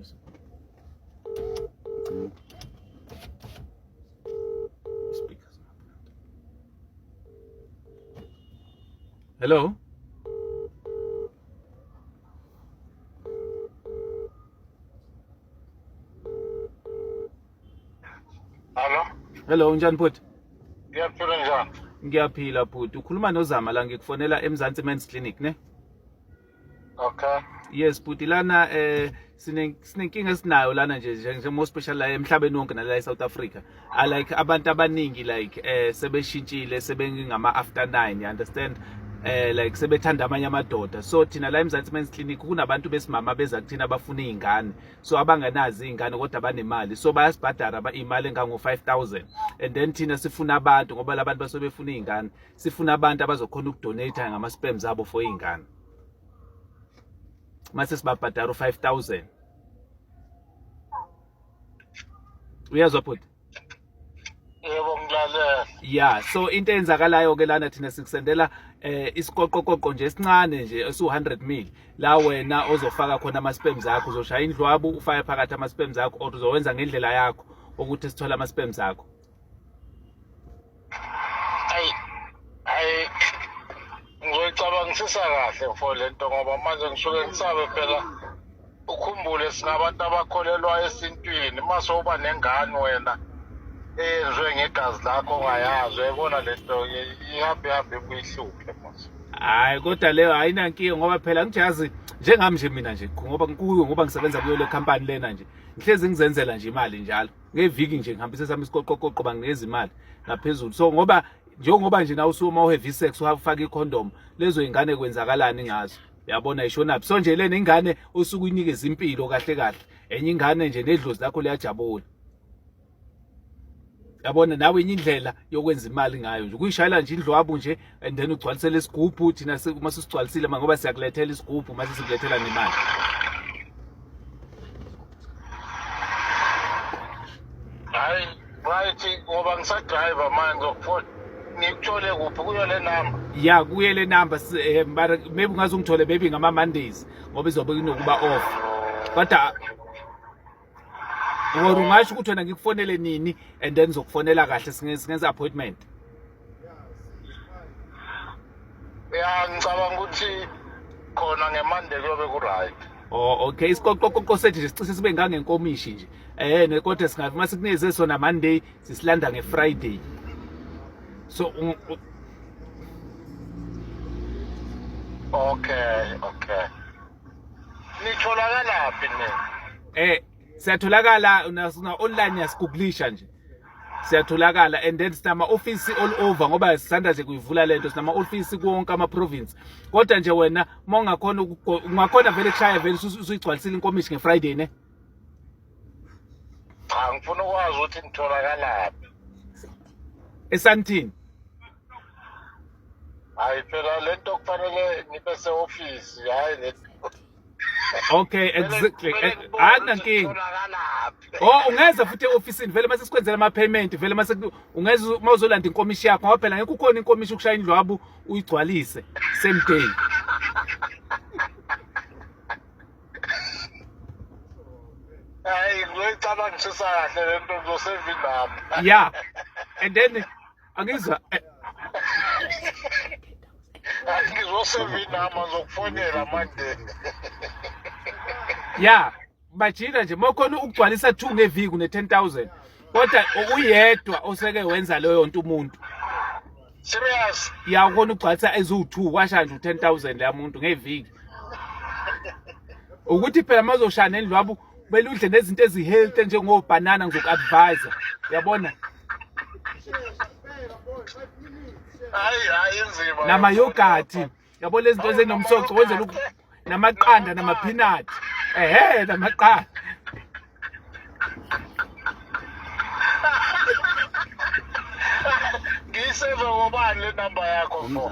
Yes. Speakers. Hello. Hello. Hello, unjani bhuti? Ngiyaphila njani? Ngiyaphila bhuti. Ukhuluma noZama la ngikufonela eMzansi Men's Clinic, ne? Okay. Yes bhuti lana eh sine sinenkinga esinayo lana nje nje more special la emhlabeni wonke nala eSouth Africa. I like abantu abaningi like eh sebeshintshile sebengama after 9 you understand? Eh like sebethanda amanye amadoda. So thina la eMzansi Men's Clinic kunabantu besimama beza kuthina abafuna izingane. So abangenazi izingane kodwa banemali. So bayasibhadara imali engango 5000 and then thina sifuna abantu ngoba labantu basuke befuna izingane. Sifuna abantu abazokhona ukudonate ngama sperms abo for izingane. Mase sibabhadara u5000. Uyezwa bhuti? Yebo ngilalela. Yeah, so into eyenzakalayo ke lana thina sikusendela eh isiqoqoqoqo nje esincane nje esu 100 mil la wena ozofaka khona ama sperms akho uzoshaya indlwabu ufake phakathi ama sperms akho or uzowenza ngendlela yakho ukuthi sithole ama sperms akho. Ayi ayi ngizoyicabangisisa kahle mfo lento ngoba manje ngisuke ngisabe phela ukhumbule singabantu abakholelwa esintwini uma sowuba nengane wena eyenziwe ngegazi lakho ongayazi uyayibona le nto ihambe ihambe ibuyihluphe mos. Hayi kodwa leyo ayinankinga ngoba phela ngijazi njengami nje mina nje ngoba ngikuyo ngoba ngisebenza kuyo le company lena nje ngihlezi ngizenzela nje imali njalo ngeviki nje ngihambise sami isiqoqoqoqo banginikeza imali ngaphezulu so ngoba njengoba nje nawe usuma u-heavy sex ufake icondom lezo ingane kwenzakalani ngazo yabona ishonaphi so nje lena ingane osuke uyinikeza impilo kahle kahle enye ingane nje nedlozi lakho liyajabula yabona nawe enye indlela yokwenza imali ngayo nje ukuyishayela nje indlwabu nje and then ugcwalisele isigubhu thina uma sisigcwalisile ngoba siyakulethela isigubhu mase sikulethela nemali. Hayi right ngoba ngisadriver manje ngizokufona ngikuthole kuphi kuyo le number? Ya kuye le number eh, maybe ungaze ungithole maybe ngama Mondays ngoba izobe kunokuba off kodwa or ungasho ukuthi wena ngikufonele nini and then ngizokufonela kahle singenza appointment. Ya ngicabanga ukuthi khona ngeMonday kuyobe ku right. Oh okay isiqoqoqoqo sethu nje sicishe sibe ngangenkomishi nje. Eh ne kodwa singavi mase kunikeze sona Monday sisilanda ngeFriday. So Okay okay. Nitholakala phi nina? Eh siyatholakala una online yasiguglisha nje. Siyatholakala and then sinama office all over ngoba sisanda nje kuyivula lento sinama office kuwonke ama province. Kodwa nje wena uma ungakhona ungakhona vele kushaya vele usuyigcwalisile inkomishi ngeFriday ne? Cha ngifuna ukwazi ukuthi nitholakalaphi. Esantini. Hayi phela lento kufanele nibe se-office hayi le Okay exactly. Akunankinga. Oh ungeza futhi e-ofisini vele mase sikwenzela ama-payment vele mase ungeza uma uzolanda inkomishi yakho ngoba phela ngeke ukhona inkomishi ukushaya indlwabu uyigcwalise same day. Hayi ngizoyicabangisisa kahle le nto ngizoseva inamba. Yeah. And then angizwa eh. Ngizoseva inamba ngizokufonela manje. Yeah, bajika nje mokhona ukugcwalisa 2 ngeviki une 10000. Kodwa uyedwa oseke wenza leyo nto umuntu. Serious? Ya ukhona ukugcwalisa eziwu2 kwasha nje u10000 leya muntu ngeviki. Ukuthi phela mazoshaya nendlwabu kumele udle nezinto ezihealthy njengobhanana ngizoku-advise yabona Hayi hayi inzima. namayogathi yabo lezi zinto ezinomsoco wenzela namaqanda namaphinati ehe namaqanda Ngiyiseve ngobani le number yakho mfo?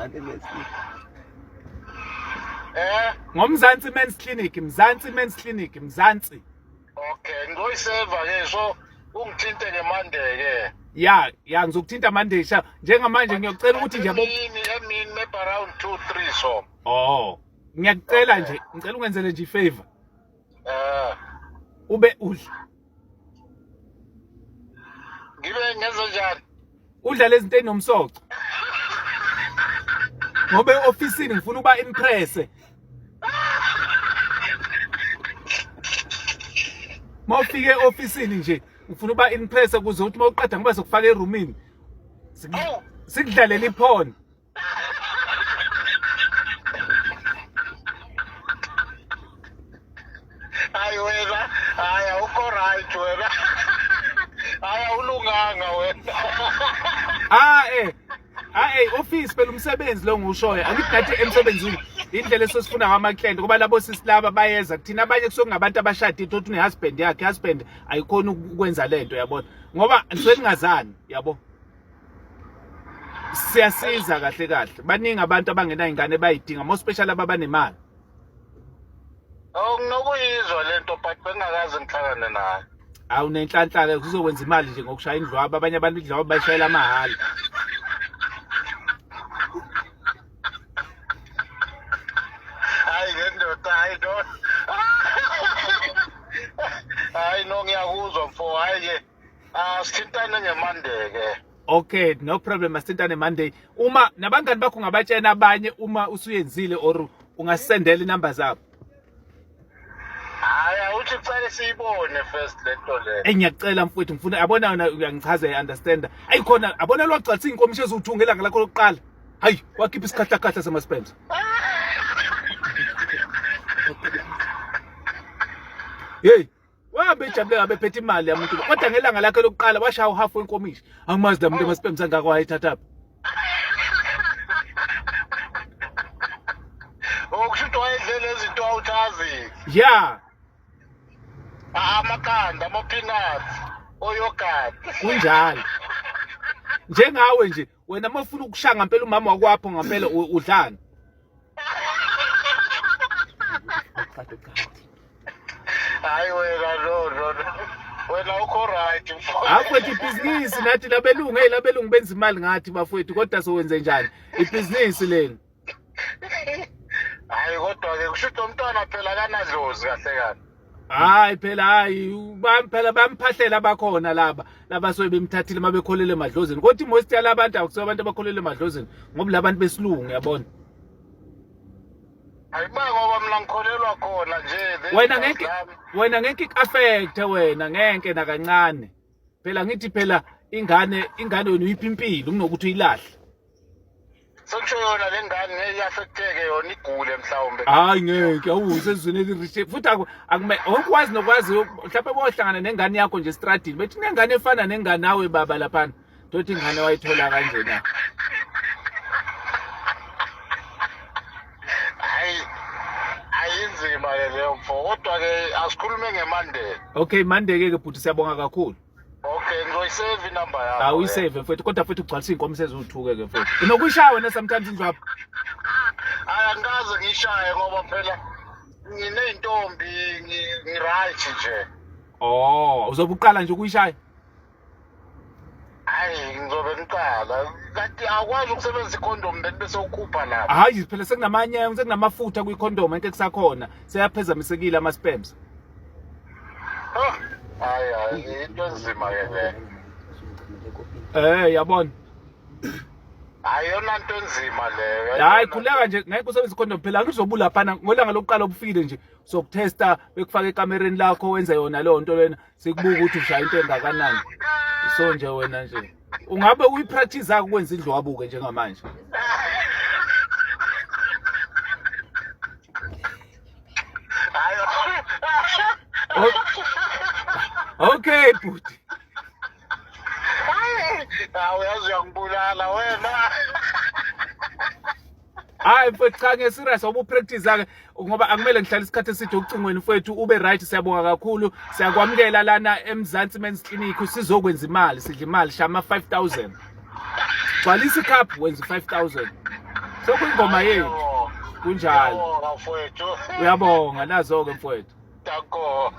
Eh? Ngomzansi Men's Clinic, Mzansi Men's Clinic, Mzansi. Okay, ngizoyiseva ke so ungithinte ngeMonday ke. Ya, ya ngizokuthinta Monday sha. Njengamanje ngiyocela ukuthi nje bo emini emini maybe around 2 3 so. Oh, ngiyakucela nje, ngicela ungenzele nje ifavor. Eh. Ube udla. Ngibe ngenze njani? Udla lezi zinto ezinomsoco. Ngoba e-ofisini ngifuna ukuba impress. Mawufike e-ofisini nje ngifuna uba impress ukuze uthi mawuqeda ngoba sokufaka eroomini. Sikudlalela iphone. Hayi wena, hayi awukho right wena. Hayi awulunganga wena. Ah eh. Ah eh office phela umsebenzi lo ngiwushoyo. Angithi nathi emsebenzini indlela esosifuna ngama client ngoba labo sisi laba bayeza kuthina abanye kusuke ngabantu abashadile thothi une husband yakhe husband ayikhona ukwenza lento yabona ngoba nisuke ningazani yabo. Siyasiza kahle kahle. Baningi abantu abangenayo ingane bayidinga more special ababanemali. Oh nginokuyizwa lento but bengingakaze ngihlangane nayo. Awu nenhlanhla ke kuzokwenza imali nje ngokushaya indlwaba abanye abantu indlwaba bayishayela amahhala. Hayi ngendoda hayi no. Hayi no ngiyakuzwa mfo hayi ke. Ah sithintane ngeMonday ke. Okay, no problem asithintane Monday. Uma nabangani bakho ungabatshena abanye uma usuyenzile or ungasendela inamba zabo. Hayi awuthi kuqale siyibone first lento le. Ey ngiyacela mfowethu ngifuna yabona wena uyangichaza I understand. Ayi khona yabona lwagcwalisa inkomishi eziwu2 ngelanga lakho lokuqala. Hayi wakhipha isikhahlakahla sama sperms. Hey Wabe ejabule ngabe ephethe imali yamuntu kodwa ngelanga lakhe lokuqala washaya uhafu wenkomishi. Angimazi la muntu amasperms angaka wayethathaphi. Okusho ukuthi wayedle lezi zinto awuthazi. Yeah. Amaqanda, ama-peanuts, oyogurt. Kunjalo. Njengawe nje wena uma ufuna ukushaya ngampela umama wakwapho ngampela udlani? Hayi wena no no no. Wena ukho right mfo. Hayi ibhizinisi nathi labelungu hey labelungu benza imali ngathi bafowethu kodwa sowenze njani ibhizinisi leli. Hayi kodwa ke kusho ukuthi umntwana phela kanadlozi kahle kahle. Hayi phela hayi phela bamphahlela abakhona laba labasuke bemthathile uma bekholele emadlozini kodwa imost yalabantu akusibo abantu abakholele emadlozini ngoba labantu besilungu yabona Ayiba ngoba mina ngikholelwa khona nje wena ngeke wena ngeke ik-affecte wena ngeke nakancane phela ngithi phela ingane ingane wena uyiphi impilo kunokuthi uyilahle Sekusho yona le ngane ngeke i-affecteke yona igule mhlawumbe. Hayi ngeke awu sezweni elirich futhi akume wonke wazi nokwazi mhlawumbe bohlangana nengane yakho nje estradini bethi nengane efana nengane nawe baba laphana thothi ingane wayithola kanje na. Hayi ayinzima ke leyo mfo kodwa ke asikhulume ngeMonday. Okay Monday ke ke bhuti siyabonga kakhulu. Okay, ngizoyisave inamba yakho. Awuyisave mfethu kodwa futhi ugcwalisa iy'nkomo eziwuthuke ke mfethu. Unokuyishaya wena sometimes indlwapho. Hayi angikaze ngiyishaye ngoba phela nginey'ntombi ngi-right nje. Oh, uzobe uqala nje ukuyishaya? Hayi ngizobe ngiqala. Kanti awukwazi ukusebenzisa ikhondomu then bese ukhupha lapho. Hayi phela sekunamanye sekunamafutha kwikhondomu into ekusakhona seyaphezamisekile ama-sperms. Hayi hayi into enzima ke le. Eh yabona. Hayi yona into enzima leyo. Hayi khuleka nje ngeke usebenzise condom phela ngizobula phana ngolanga lokuqala obufikile nje sokutesta bekufaka ekamereni lakho wenze yona leyo nto lena sikubuka ukuthi ushaya into engakanani. So nje wena nje ungabe uyipractice akho ukwenza indlwabuke njengamanje. Okay bhuti. Hawu yazi uyangibulala wena. Hayi mfethu cha nge serious awubu practice ke ngoba akumele ngihlale isikhathi eside ucingweni mfethu ube right siyabonga kakhulu siyakwamukela lana eMzansi Men's Clinic sizokwenza imali sidla imali shama 5000 Gcwalisa icup wenza 5000 Sokuyingoma yethu kunjalo mfowethu uyabonga nazo ke mfowethu danko.